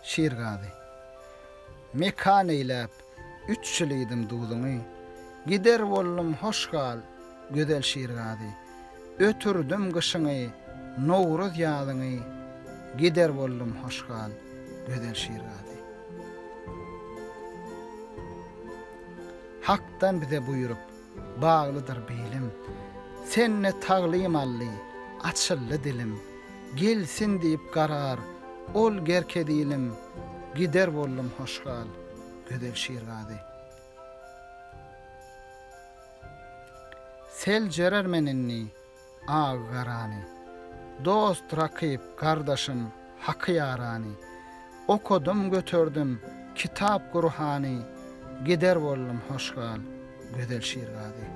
Şirgazy. Mekan eýläp, üç ýyl iýdim duzuňy, Gider boldum, hoş gal, gözel Şirgazy. Ötürdim gyşyňy, nowruz ýazyňy, Gider boldum, hoş gal, gözel Şirgazy. Hakdan bize buýruk, baglydyr bilim, Sende taglym aldy, açyldy dilim. Gelsin diýip garar, ol gerkedilim, Gider boldum hoş gal, gözel Şirgazy. Seljerer men indi agy-garany, Dost, rakyp, gardaşym, haky ýarany. Okadym, göterdim, kitap Gurhany, Gider boldum hoş gal, gözel Şirgazy.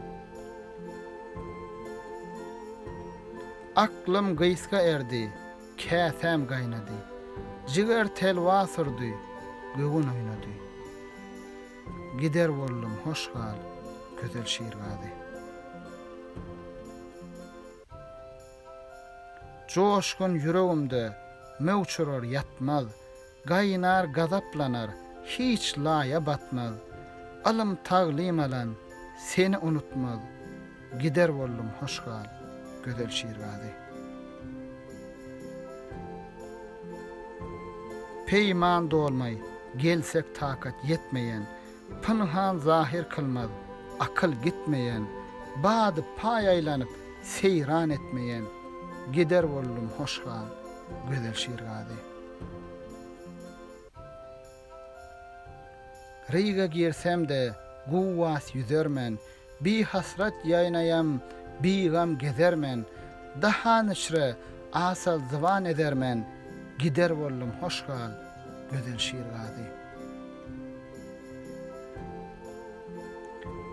Aklym gysga erdi, käsäm gaýnady. Jiger telwas urdy, göwün oýnady. Gider boldum, hoş gal, gözel Şirgazy. Joşgun ýüregimde möwç urar ýatmaz, Gaýnar gazaplanar, hiç laýa batmaz. Ylym taglym alan seni unutmaz, Gider boldum, hoş gal, gözel Şirgazy. Peýman dolmaý, gelsek takat ýetmeýen, Pynhan zahyr kylmaz, akyl gitmeýen, Bady paý aýlanyp, seýran etmeýen, Gider boldum, hoş gal, gözel Şirgazy. Ryga girsem-de, guwwas ýüzermen, Bihasrat ýaýnaýam, bigam gezermen, Dahan içre asal zyban edermen, Gider boldum, hoş gal, gözel Şirgazy.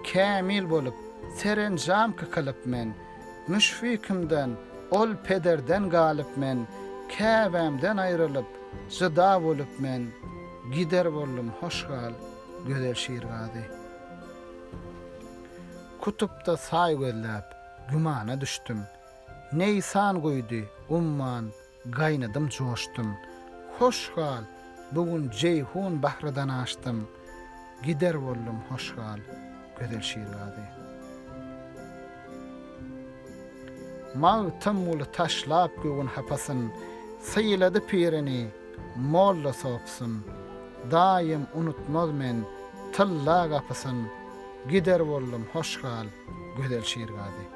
Kämil bolup, serenjam kykylyp men, Müşfikimden, ol pederden galyp men, Käbämden aýrylyp, jyda bolup men, Gider boldum, hoş gal, gözel Şirgazy. Kutupda saý gözläp, gümana düşdüm. Neýsan guýdy, umman, gaýnadym, joşdum. Hoş gal, bu gün Jeýhun bahrydan aşdym. Gider boldum, hoş gal, gözel Şirgazy. Magtymguly taşlap göwün hapasyn, Sylady pirini, molla sopsun. Daýym unutmaz men tylla gapysyn, Gider boldum, hoş gal, gözel Şirgazy.